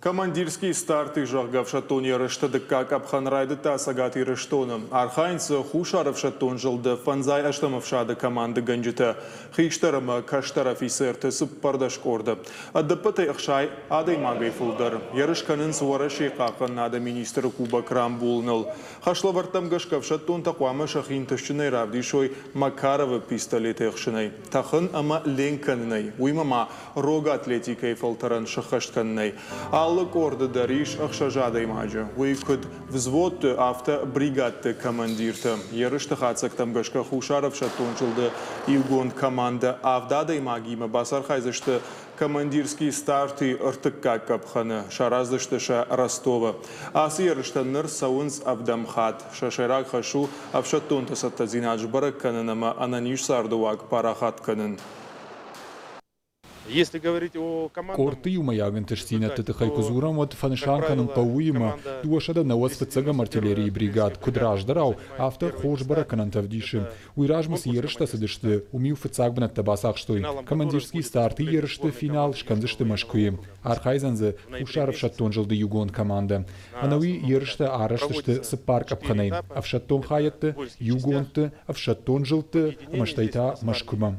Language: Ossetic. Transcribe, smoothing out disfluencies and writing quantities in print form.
Командирские старты, зӕгъгӕ, ӕфсӕддон ерысты дыккаг къӕпхӕн райдыдта Цӕгат Ирыстоны. Архайынц дзы Хуссар ӕфсӕддон зылды фӕндзай ӕстӕм ӕфсады командыгӕнджытӕ, хистӕр ӕмӕ кӕстӕр офицерты 14 къорды. Ӕдӕппӕтӕй 60 адӕймагӕй фылдӕр. Ерыс кӕнынц Уӕрӕсейы хъахъхъӕнынады министры кубок рамбулыныл. Хӕслӕвӕрдтӕм гӕсгӕ ӕфсӕддонтӕ хъуамӕ сӕхи ӕнтыстджынӕй равдисой Макаровы пистолетӕй ӕхсынӕй, тӕхын ӕмӕ ленк кӕнынӕй, уыимӕ ма рог атлетикӕйы фӕлтӕрӕн сыххӕст кӕнынӕй. Алы къорды дӕр ис ӕхсӕз адӕймаджы, уый куыд взводты, афтӕ бригадты командиртӕ. Ерысты хатдзӕгтӕм гӕсгӕ Хуссар ӕфсӕддон зылды иугонд командӕ авд адӕймагимӕ бацархайдзысты командирские старты ӕртыккаг къӕпхӕны, сараздзысты сӕ Ростовы. Ацы ерыстӕ ныр цӕуынц ӕвдӕм хатт. Сӕ сӕйраг хӕс у ӕфсӕддонты цӕттӕдзинад сбӕрӕг кӕнын ӕмӕ ӕнӕниз царды уаг парахат кӕнын. Къордты иумӕйаг ӕнтыстдзинӕдты тыххӕй куы дзурӕм, уӕд фӕнысан кӕнын хъӕуы уыимӕ, 290 фыццӕгӕм артиллерийы бригад куыд раздӕрау, афтӕ хорз бӕрӕггӕнӕнтӕ ӕвдисы. Уый размӕ цы ерыстӕ цыдысты, уым-иу фыццаг бынӕттӕ бацахстой. Командирский старты ерысты финал скӕндзысты Мӕскуыйы. Архайдзӕн дзы Хуссар ӕфсӕддон зылды иугонд командӕ. Ӕнӕуи ерыстӕ арӕзт сты цыппар къӕпхӕнӕй – ӕфсӕддон хайӕдты, иугондты, ӕфсӕддон зылдты ӕмӕ стӕй та Мӕскуымӕ.